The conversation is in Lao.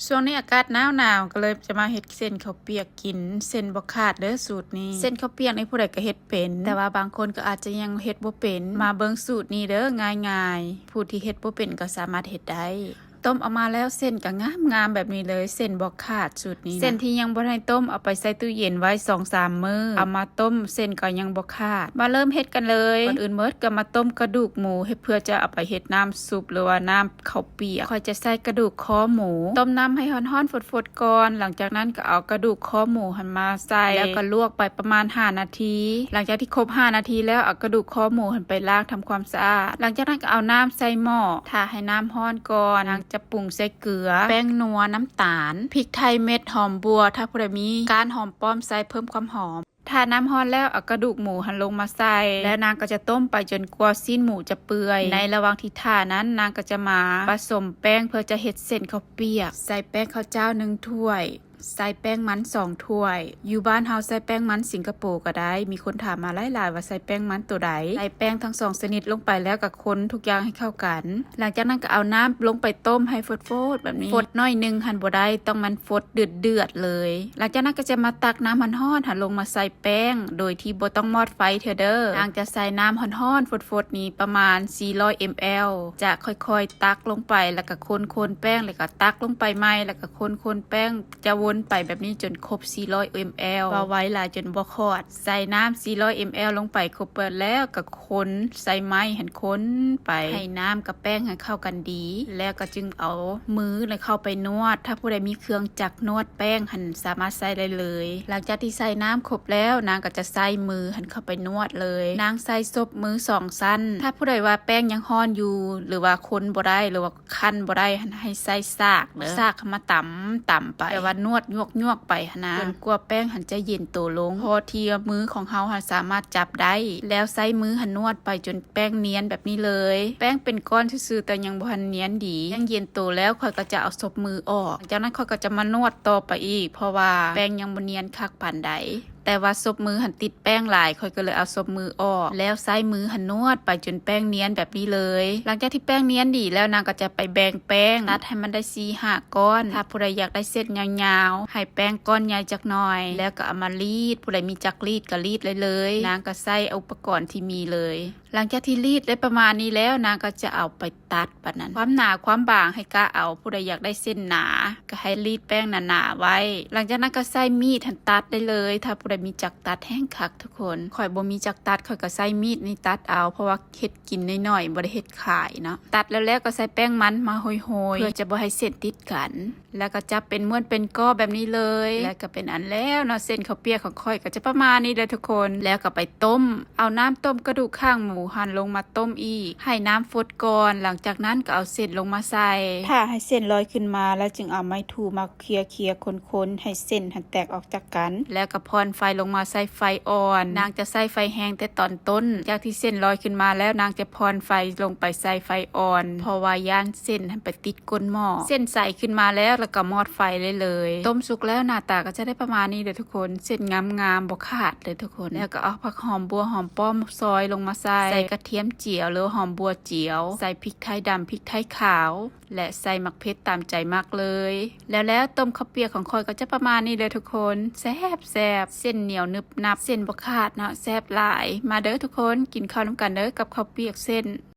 ຊ່ວງນີ້ອາກາດໜາວໆ ກໍເລີຍຈະມາເຮັດເສັ້ນເຂົ້າປຽກກິນ. ເສັ້ນບໍ່ຂາດເດີ້ສູດນີ້. ເສັ້ນເຂົ້າປຽກນີ້ຜູ້ໃດກໍເຮັດເປັນ, ແຕ່ວ່າບາງຄົນກໍອາດຈະຍັງເຮັດບໍ່ເປັນ. ມາເບິ່ງສູດນີ້ເດີ້, ງ່າຍໆ, ຜູ້ທີ່ເຮັດບໍ່ເປັນກໍສາມາດເຮັດໄດ້. ຕົ້ມອອກມາແລ້ວເສັ້ນກໍງາມໆແບບນີ້ເລີຍ, ເສັ້ນບໍ່ຂາດສູດນີ້ນະ. ເສັ້ນທີ່ຍັງບໍ່ທັນໄດ້ຕົ້ມເອົາໄປໃສ່ຕູ້ເຢັນໄວ້ສອງສາມມື້, ເອົາມາຕົ້ມເສັ້ນກໍຍັງບໍ່ຂາດ. ມາເລີ່ມເຮັດກັນເລີຍ. ກ່ອນອື່ນໝົດກໍມາຕົ້ມກະດູກໝູ ເພື່ອຈະເອົາໄປເຮັດນ້ຳຊຸບ ຫຼືວ່ານ້ຳເຂົ້າປຽກ. ຂ້ອຍຈະໃສ່ກະດູກຄໍໝູ, ຕົ້ມນ້ຳໃຫ້ຮ້ອນໆຟົດໆກ່ອນ. ຫຼັງຈາກນັ້ນກໍເອົາກະດູກຄໍໝູຫັ້ນມາໃສ່ ແລ້ວກໍລວກໄປປະມານຫ້ານາທີ. ຫຼັງຈາກທີ່ຄົບຫ້ານາທີແລ້ວ ເອົາກະດູກຄໍໝູຫັ້ນໄປລ້າງທຳຄວາມສະອາດ. ຫຼັງຈາກນັ້ນກໍເອົານ້ຳໃສ່ໝໍ້ ຖ້າໃຫ້ນ້ຳຮ້ອນກ່ອນ. ນາງຈະປຸງໃສ່ເກືອ, ແປ້ງນົວ, ນ້ຳຕານ, ພິກໄທເມັດ, ຫອມບົ່ວ, ຖ້າຜູ້ໃດມີກ້ານຫອມປ້ອມໃສ່ເພີ່ມຄວາມຫອມ. ຖ້ານ້ຳຮ້ອນແລ້ວ ເອົາກະດູກໝູຫັ້ນລົງມາໃສ່ ແລ້ວນາງກໍຈະຕົ້ມໄປຈົນກວ່າຊີ້ນໝູຈະເປື່ອຍ. ໃນລະຫວ່າງທີ່ຖ້ານັ້ນ ນາງກໍຈະມາປະສົມແປ້ງເພື່ອຈະເຮັດເສັ້ນເຂົ້າປຽກ. ໃສ່ແປ້ງເຂົ້າຈ້າວໜຶ່ງຖ້ວຍ, ໃສ່ແປ້ງມັນສອງຖ້ວຍ. ຢູ່ບ້ານເຮົາໃສ່ແປ້ງມັນສິງກະໂປກໍໄດ້. ມີຄົນຖາມມາຫຼາຍໆວ່າໃສ່ແປ້ງມັນໂຕໃດ. ໃສ່ແປ້ງທັງສອງຊະນິດລົງໄປແລ້ວກໍຄົນທຸກຢ່າງໃຫ້ເຂົ້າກັນ. ຫຼັງຈາກນັ້ນກໍເອົານ້ຳລົງໄປຕົ້ມໃຫ້ຟົດໆແບບນີ້. ຟົດໜ້ອຍໜຶ່ງຫັ້ນບໍ່ໄດ້, ຕ້ອງແມ່ນຟົດເດືອດໆເລີຍ. ຫຼັງຈາກນັ້ນກໍຈະມາຕັກນ້ຳຮ້ອນໆຫັ້ນລົງມາໃສ່ແປ້ງ ໂດຍທີ່ບໍ່ຕ້ອງມອດໄຟເທື່ອເດີ້. ນາງຈະໃສ່ນ້ຳຮ້ອນໆຟົດໆນີ້ປະມານສີ່ຮ້ອຍເອັມແອລ ຈະຄ່ອຍໆຕັກລົງໄປ ແລ້ວກໍຄົນໆແປ້ງ ແລ້ວກໍຕັກລົງໄປໃໝ່ ແລ້ວກໍຄົນໆແປ້ງ. ຈະວົນໄປແບບນີ້ຈົນຄົບສີ່ຮ້ອຍເອັມແອລ. ເວົ້າໄວຫຼາຍຈົນບໍ່ຄອດ. ໃສ່ນ້ຳສີ່ຮ້ອຍເອັມແອລລົງໄປຄົບເບິດແລ້ວກໍຄົນ, ໃຊ້ໄມ້ຫັ້ນຄົນໄປ ໃຫ້ນ້ຳກັບແປ້ງຫັ້ນເຂົ້າກັນດີ ແລ້ວກໍຈຶ່ງເອົາມືນະເຂົ້າໄປນວດ. ຖ້າຜູ້ໃດມີເຄື່ອງຈັກນວດແປ້ງຫັ້ນສາມາດໃຊ້ໄດ້ເລີຍ. ຫຼັງຈາກທີ່ໃສ່ນ້ຳຄົບແລ້ວ ນາງກໍຈະໃຊ້ມືຫັ້ນເຂົ້າໄປນວດເລີຍ. ນາງໃຊ້ສົບມືສອງຊັ້ນ. ຖ້າຜູ້ໃດວ່າແປ້ງຍັງຮ້ອນຢູ່ ຫຼືວ່າຄົນບໍ່ໄດ້ ຫຼືວ່າ ຄັນບໍ່ໄດ້ຫັ້ນໃຫ້ໃຊ້ສາກເດີ້, ສາກເອົາມາຕຳ, ຕຳໄປ ແບບວ່ານວດຍວກໆໄປຫັ້ນນະ ຈົນກວ່າແປ້ງຫັ້ນຈະເຢັນໂຕລົງ ພໍທີ່ວ່າມືຂອງເຮົາຫັ້ນສາມາດຈັບໄດ້. ແລ້ວໃຊ້ມືຫັ້ນນວດໄປຈົນແປ້ງນຽນແບບນີ້ເລີຍ. ແປ້ງເປັນກ້ອນຊື່ໆ ແຕ່ຍັງບໍ່ທັນນຽນດີ, ຍັງເຢັນໂຕແລ້ວຂ້ອຍກໍຈະເອົາສົບມືອອກ. ຈາກນັ້ນຂ້ອຍກໍຈະມານວດຕໍ່ໄປອີກ ເພາະວ່າແປ້ງຍັງບໍ່ນຽນຄັກປານໃດ. ແຕ່ວ່າສົບມືຫັ້ນຕິດແປ້ງຫຼາຍ ຂ້ອຍກໍເລີຍເອົາສົບມືອອກ ແລ້ວໃຊ້ມືຫັ້ນນວດໄປຈົນແປ້ງນຽນແບບນີ້ເລີຍ. ຫຼັງຈາກທີ່ແປ້ງນຽນດີແລ້ວ ນາງກໍຈະໄປແບ່ງແປ້ງ ຕັດໃຫ້ມັນໄດ້ສີ່ຫ້າກ້ອນ. ຖ້າຜູ້ໃດຢາກໄດ້ເສັ້ນຍາວໆ ໃຫ້ແປ້ງກ້ອນໃຫຍ່ຈັກໜ່ອຍ ແລ້ວກໍເອົາມາລີດ. ຜູ້ໃດມີຈັກລີດກໍລີດໄດ້ເລີຍ. ນາງກໍໃຊ້ອຸປະກອນທີ່ມີເລີຍ. ຫຼັງຈາກທີ່ລີດໄດ້ປະມານນີ້ແລ້ວ ນາງກໍຈະເອົາໄປ ຕັດປານນັ້ນ ຄວາມໜາຄວາມບາງໃຫ້ກະເອົາ. ຜູ້ໃດຢາກໄດ້ເສັ້ນໜາ ກໍໃຫ້ລີດແປ້ງໜາໆໄວ້. ຫຼັງຈາກນັ້ນກໍໃຊ້ມີດຫັ້ນຕັດໄດ້ເລີຍ. ຖ້າຜູ້ໃດມີຈັກຕັດແຮ່ງຄັກທຸກຄົນ. ຂ້ອຍບໍ່ມີຈັກຕັດ ຂ້ອຍກໍໃຊ້ມີດນີ້ຕັດເອົາ ເພາະວ່າເຮັດກິນໜ້ອຍໆ ບໍ່ໄດ້ເຮັດຂາຍເນາະ. ຕັດແລ້ວໆກໍໃສ່ແປ້ງມັນມາໂຮຍໆ ເພື່ອຈະບໍ່ໃຫ້ເສັ້ນຕິດກັນ ແລ້ວກໍຈັບເປັນມ້ວນເປັນກໍແບບນີ້ເລີຍ. ແລ້ວກໍເປັນອັນແລ້ວເນາະ ເສັ້ນເຂົ້າປຽກຂອງຂ້ອຍກໍຈະປະມານນີ້ເດີ້ທຸກຄົນ. ແລ້ວກໍໄປຕົ້ມ ເອົານ້ຳຕົ້ມກະດູກຂ້າງໝູຫັ້ນລົງມາຕົ້ມອີກ ໃຫ້ນ້ຳຟົດກ່ອນ. ຫຼັງຈາກນັ້ນກໍເອົາເສັ້ນລົງມາໃສ່ ຖ້າໃຫ້ເສັ້ນລອຍຂຶ້ນມາ ແລ້ວຈຶ່ງເອົາໄມ້ຖູມາເຄຍໆ ຄົນໆ ໃຫ້ເສັ້ນຫັ້ນແຕກອອກຈາກກັນ ແລ້ວກໍຜ່ອນໄຟລົງມາໃສ່ໄຟອ່ອນ. ນາງຈະໃຊ້ໄຟແຮງແຕ່ຕອນຕົ້ນ. ຈາກທີ່ເສັ້ນລອຍຂຶ້ນມາແລ້ວ ນາງຈະຜ່ອນໄຟລົງໄປໃສ່ໄຟອ່ອນ ເພາະວ່າຢ້ານເສັ້ນຫັ້ນໄປຕິດກົ້ນໝໍ້. ເສັ້ນໃສຂຶ້ນມາແລ້ວ ແລ້ວກໍມອດໄຟໄດ້ເລີຍ. ຕົ້ມສຸກແລ້ວໜ້າຕາກໍຈະໄດ້ປະມານນີ້ເດີ້ທຸກຄົນ. ເສັ້ນງາມໆ ບໍ່ຂາດເດີ້ທຸກຄົນ. ແລ້ວກໍເອົາຜັກຫອມບົ່ວຫອມປ້ອມຊອຍລົງມາໃສ່ ໃສ່ກະທຽມຈຽວ ຫຼືຫອມບົ່ວຈຽວ, ໃສ່ພິກໄທດຳ ພິກໄທຂາວ ແລະ ໃສ່ໝາກເຜັດຕາມໃຈມັກເລີຍ. ແລ້ວໆ ຕົ້ມເຂົ້າປຽກຂອງຂ້ອຍກໍຈະປະມານນີ້ເດີ້ທຸກຄົນ. ແຊບໆ ເສັ້ນໜຽວໜຶບໜັບ ເສັ້ນບໍ່ຂາດເນາະ ແຊບຫຼາຍ. ມາເດີ້ທຸກຄົນ ກິນເຂົ້ານຳກັນເດີ້ ກັບເຂົ້າປຽກເສັ້ນ.